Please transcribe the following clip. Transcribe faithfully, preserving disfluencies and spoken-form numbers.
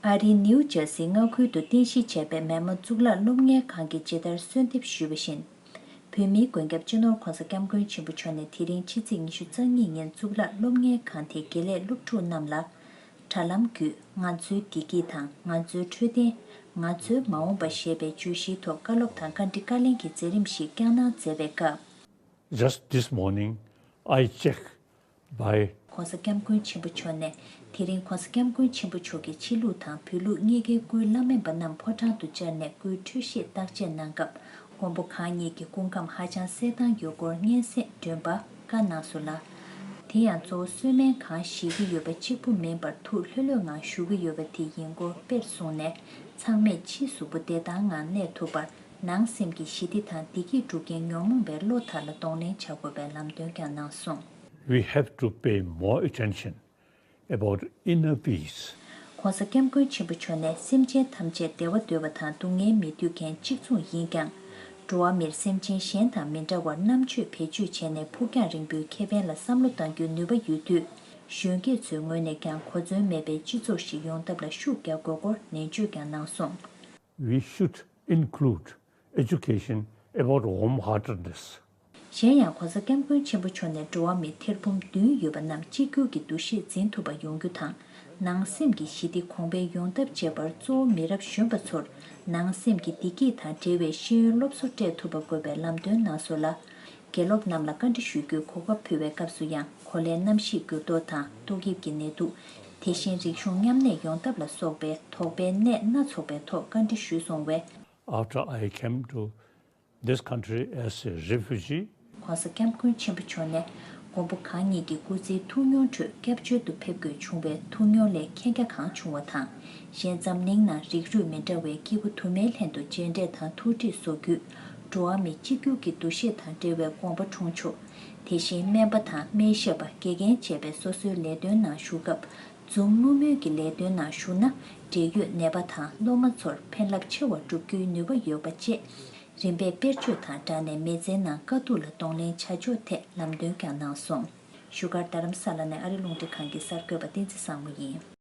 ཨ་རིའི་ནིའུ་ཇར་སིའི་མངའ་ཁུལ་དུ་རྟེན་གཞི་བྱས་པའི་མེན་མ་གཙུག་ལག་སློབ་གཉེར་ཁང་གིས་ཇི་ལྟར་གསོལ་འདེབས་ཞུས་པ་བཞིན། བོད་མིའི་མགོན་སྐྱབས་སྤྱི་ནོར་༧གོང་ས་༧སྐྱབས་མགོན་ཆེན་པོ་མཆོག་ནས་དེ་རིང་ཕྱི་ཚེས་ཉི་ཤུ་རྩ་གཉིས་ཉིན་གཙུག་ལག་སློབ་གཉེར་ཁང་དེའི་དགེ་ལས་སློབ་ཕྲུག་རྣམས་ལ། དྲ་ལམ་བརྒྱུད་ང་ཚོའི་བདེ་སྐྱིད་དང་ང་ཚོའི་འཕྲོད་བསྟེན། ང་ཚོའི་མ་འོངས་པ་ཞེས་པའི་བརྗོད་གཞིའི་ཐོག་བཀའ་སློབ་དང་བཀའ་འདྲི་བཀའ་ལན་གྱི་མཛད་རིམ་ཞིག་བསྐྱངས་གནང་མཛད་པའི་སྐབས། Just this morning, I checked by༧གོང་ས་༧སྐྱབས་མགོན་ཆེན་པོ་མཆོག་ནས་དེ་རིང་༧གོང་ས་༧སྐྱབས་མགོན་ཆེན་པོ་མཆོག་གི་ཕྱི་ལུགས་དང་བོད་ལུགས་གཉིས་ཀའི་སྐུའི་བླ་མེད་པ་རྣམས་ཕོ་བྲང་དུ་བཅར་ནས་སྐུའི་འཕྲོད་བཞེས་བརྟག་དཔྱད་གནང་སྐབས། མགོན་པོ་གང་ཉིད་ཀྱི་སྐུ་ཁམས་ཧ་ཅང་གསལ་ཐང་ཡོད་སྐོར་སྙན་སེང་སྒྲོན་པ་བཀའ་གནང་སོང་ལ། དེ་ཡང་གཙོ་བོ་གསོལ་སྨན་གང་བཞེས་ཀྱི་ཡོད་པ་གཅིག་པུ་མིན་པར་ཐུགས་ལྷོད་ལྷོད་ངང་བཞུགས་ཀྱི་ཡོད་པ་དེ་ཡིན་སྐོར་དཔེར་བཟུང་ནས། ཚང་མས་ཕྱི་གཟུགས་པོ་བདེ་ཐང་ངང་གནས་ཐུབ་པར། ནང་སེམས་ཀྱི་ཞི་བདེ་དང་བདེ་སྐྱིད་སྒྲུབ་མཁན་ཉོན་མོངས་པའི་བློ་དག་ལ་གདོང་ལེན་བྱ་དགོས་པའི་ལམ་སྟོན་ཀྱང་གནང་སོང་། We have to pay more attention about inner peace. ༸གོང་ས་༧སྐྱབས་མགོན་ཆེན་པོ་མཆོག་ནས་སེམས་ཅན་ཐམས་ཅད་བདེ་བ་འདོད་པ་དང་སྡུག་བསྔལ་མི་འདོད་མཁན་གཅིག་མཚུངས་ཡིན་ཀྱང་། འགྲོ་བ་མིར་སེམས་ཅན་གཞན་དང་མི་འདྲ་བར་རྣམ་དཔྱོད་བེད་སྤྱོད་བྱས་ནས་ཕུགས་རྒྱང་རིང་པོའི་ཁེ་ཕན་ལ་བསམ་བློ་གཏང་རྒྱུའི་ནུས་པ་ཡོད་དུས། གཞོན་སྐྱེས་ཚོའི་ངོས་ནས་ཀྱང་གོ་མཚོན་མེད་པའི་སྤྱི་ཚོགས་ཤིག་ཡོང་ཐབས་ལ་ཤུགས་རྒྱག་དགོས་སྐོར་ནན་བརྗོད་ཀྱང་གནང་སོང་། We should include education about warm heartedness. གཞན་ཡང་༸གོང་ས་༸སྐྱབས་མགོན་ཆེན་པོ་མཆོག་ནས་འགྲོ་བ་མི་ཐེར་འབུམ་བདུན་ཡོད་པ་རྣམས་གཅིག་གྱུར་གྱི་འདུ་ཤེས་འཛིན་ཐུབ་པ་ཡོང་རྒྱུ་དང་། ནང་སེམས་ཀྱི་ཞི་བདེ་གོང་འཕེལ་ཡོང་ཐབས་བྱེད་པར་གཙོ་བོ་མི་རབས་གཞོན་པ་ཚོར་ནང་སེམས་ཀྱི་བདེ་སྐྱིད་དང་འབྲེལ་བའི་ཤེས་ཡོན་སློབ་གསོ་སྤྲད་ཐུབ་པ་དགོས་པའི་ལམ་སྟོན་གནང་སོང་ལ། དགེ་སློབ་རྣམས་ལ་བཀའ་འདྲི་ཞུ་རྒྱུའི་གོ་སྐབས་ཕུལ་བའི་སྐབས་སུ་ཡང་གོ་ལའི་གནམ་གཤིས་འགྱུར་ལྡོག་དང་ཏོག་དབྱིབས་ཀྱི་ནད་དུག་དེ་བཞིན་རིག་གཞུང་མཉམ་གནས་ཡོང་ཐབས་ལ་སོགས་པའི་དོགས་པའི་གནད་སྣ་ཚོགས་པའི་ཐོག་བཀའ་འདྲི་ཞུས་སོང་བས། After I came to this country as a refugee, ༸གོང་ས་༸སྐྱབས་མགོན་ཆེན་པོ་མཆོག་ནས་མགོན་པོ་གང་ཉིད་ཀྱི་སྐུ་ཚེའི་ཐུགས་མྱོང་ཁྲོད་སྐྱབས་བཅོལ་དུ་ཕེབས་དགོས་བྱུང་བའི་ཐུགས་མྱོང་ལས་མཁྱེན་རྒྱ་གང་བྱུང་བ་དང་། གཞན་འཛམ་གླིང་ནང་རིགས་རུས་མི་འདྲ་བའི་སྐྱེ་བོ་དུ་མའི་ལྷན་དུ་མཇལ་འཕྲད་དང་ཐུག་འཕྲད་སོགས་བརྒྱུད། འགྲོ་བ་མི་གཅིག་གྱུར་གྱི་འདུ་ཤེས་དང་འབྲེལ་བའི་དགོངས་པ་འཁྲུངས་ཆོག་དེ་བཞིན་སྨན་པ་དང་སྨན་ཞབས་པ་དགེ་རྒན་བཅས་པའི་སོ་སོའི་ལས་དོན་ནང་ཞུགས་སྐབས། འཛུམ་དམུལ་དམུལ་གྱི་ལས་དོན་ནང་ཞུགས་ན། འབྲེལ་ཡོད་ནད་པ་དང་སློབ་མ་ཚོར་ཕན་རླབས་ཆེ་བ་སྒྲུབ་རྒྱུའི་ནུས་པ་ཡོད་པ་བཅས། རིམ་པས་དཔེར་བརྗོད་དང་སྦྲགས་ནས་མི་ཚེའི་ནང་དཀའ་སྡུག་ལ་གདོང་ལེན་བྱ་ཕྱོགས་ཐད་ལམ་སྟོན་ཀྱང་གནང་སོང་། བཞུགས་སྒར་རྡ་རམ་ས་ལ་ནས་ཨ་རི་རླུང་འཕྲིན་ཁང་གི་གསར་འགོད་པ་བསྟན་འཛིན་བཟང་མོ་ཡིན།